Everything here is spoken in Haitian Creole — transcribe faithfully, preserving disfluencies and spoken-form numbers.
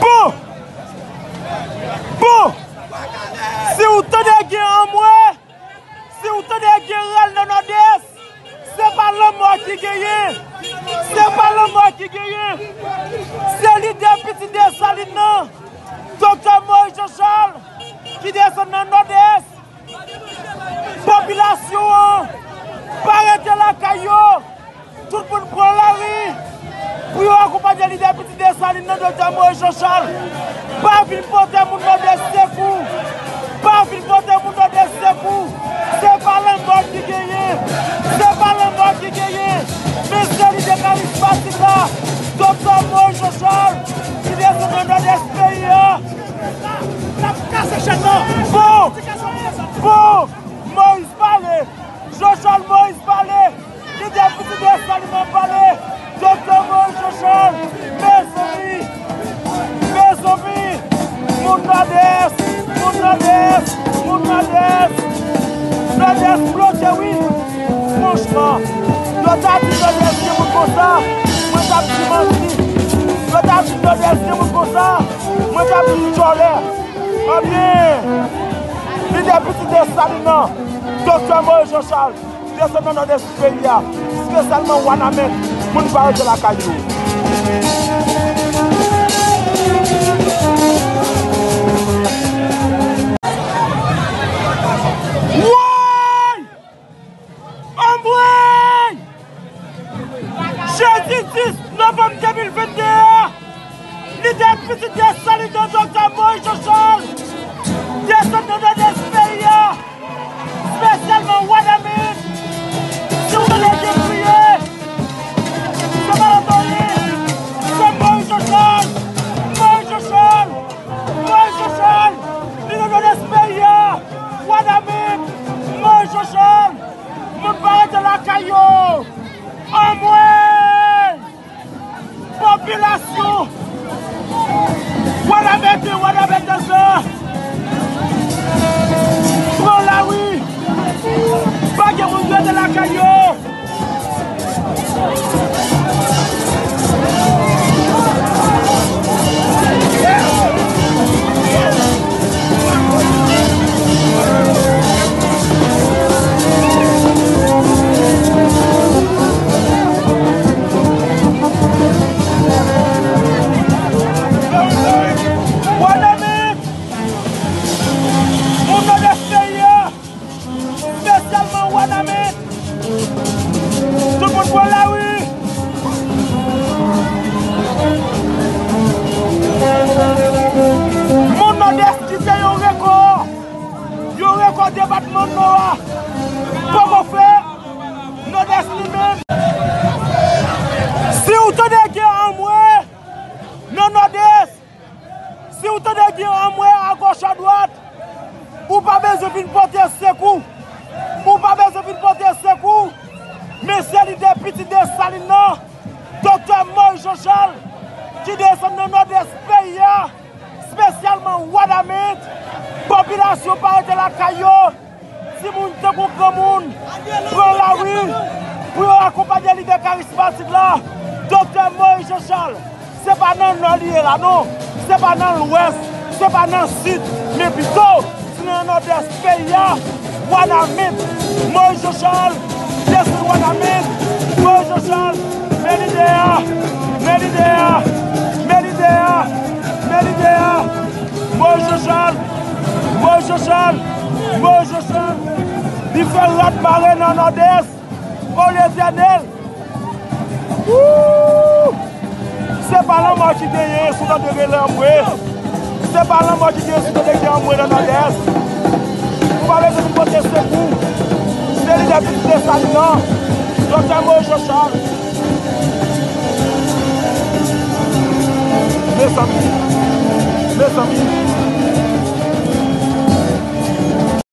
Bon! Bon! Si w tande gen anmwe, si w tande gen rèl nan Nòdès, se pa lanmò ki genyen. Se pa lanmò ki genyen. Se lidè pitit Desalin nan, Doktè Moïse Jean Charles, ki desann nan Nòdès. Popilasyon an pa rete lakay yo. Tout moun pran lari pou yo akonpanye lidè pitit Desalin nan, Doktè Moïse Jean Charles. Pa vin pote moun Nòdès sekou. Pa vin pote moun Nòdès sekou. Se pa lanmò ki genyen. Se pa lanmò ki genyen. Men se lidè karismatik la, Doktè Moïse Jean Charles, ki desann nan Nòdès peyi a. N ap kase chèn nan. Bon! Bon! Moïse pale! Jean Charles Moïse pale! Lidè pitit Desalin nan pale! Doktè Moïse Jean Charles! Mezanmi! Mezanmi! Moun Nòdès! Moun Nòdès! Moun Nòdès! Nòdès bloke wi! Franchman! Yo ta di Nòdès gen moun konsa! Mwen t ap di manti! Yo ta di Nòdès gen moun konsa! Mwen t ap di djòlè! Ebyen, lidè pitit Desalin nan, Doktè Moïse Jean Charles, desann nan Nòdès peyi a, espesyalman Wanament, moun pa rete lakay yo. Woy! Anmwey! Jedi dis novanm de mil venn de a, lidè pitit Desalin nan, Doktè Moïse Jean Charles, desann nan Nòdès peyi a, espesyalman Wanament. Si w tande gen kriye, se pa lòt anyen, se Moïse Jean Charles, Moïse Jean Charles, Moïse Jean Charles, li nan Nòdès peyi a, Wanament, Moïse Jean Charles. Moun pa rete lakay yo. Anmwey! Popilasyon Wanament, Wanament sa pran lari. Pa gen moun rete lakay yo. Wanament! Moun Nòdès peyi a! Espesyalman Wanament. Tout moun pran lari. Moun Nòdès ki se yon rekò. Yon rekò depatman Nò a. Poko fè Nòdès li menm. Si w tande gen anmwe nan Nòdès, si w tande gen anmwe agoch adwat, ou pa bezwen vin pote sekou. Ou pa bezwen vin pote sekou. Men se lidè pitit Desalin nan, Doktè Moïse Jean Charles, ki desann nan Nòdès peyi a, espesyalman Wanament. Popilasyon pa rete lakay yo. Timoun tankou granmoun pran lari pou yo akonpanye lidè karismatik la, Doktè Moïse Jean Charles. Se pa nan Nò li ye la non, se pa nan Lwès, se pa nan Sid, men pito se nan Nòdès peyi a, Wanament. Moïse Jean Charles, desann Wanament, Moïse Jean Charles, men lidè a, men lidè a, men lidè a, men lidè a. Moïse Jean Charles, Moïse Jean Charles, Moïse Jean Charles, li fè rad mare nan Nòdès, o Letènèl. Woo! Se pa lanmò ki genyen si w tande rele anmwe. Se pa lanmò ki genyen si w tande gen anmwe nan Nòdès. Ou pa bezwen vin pote sekou. Se lidè pitit Desalin nan, Doktè Moïse Jean Charles. Mezanmi, mezanmi,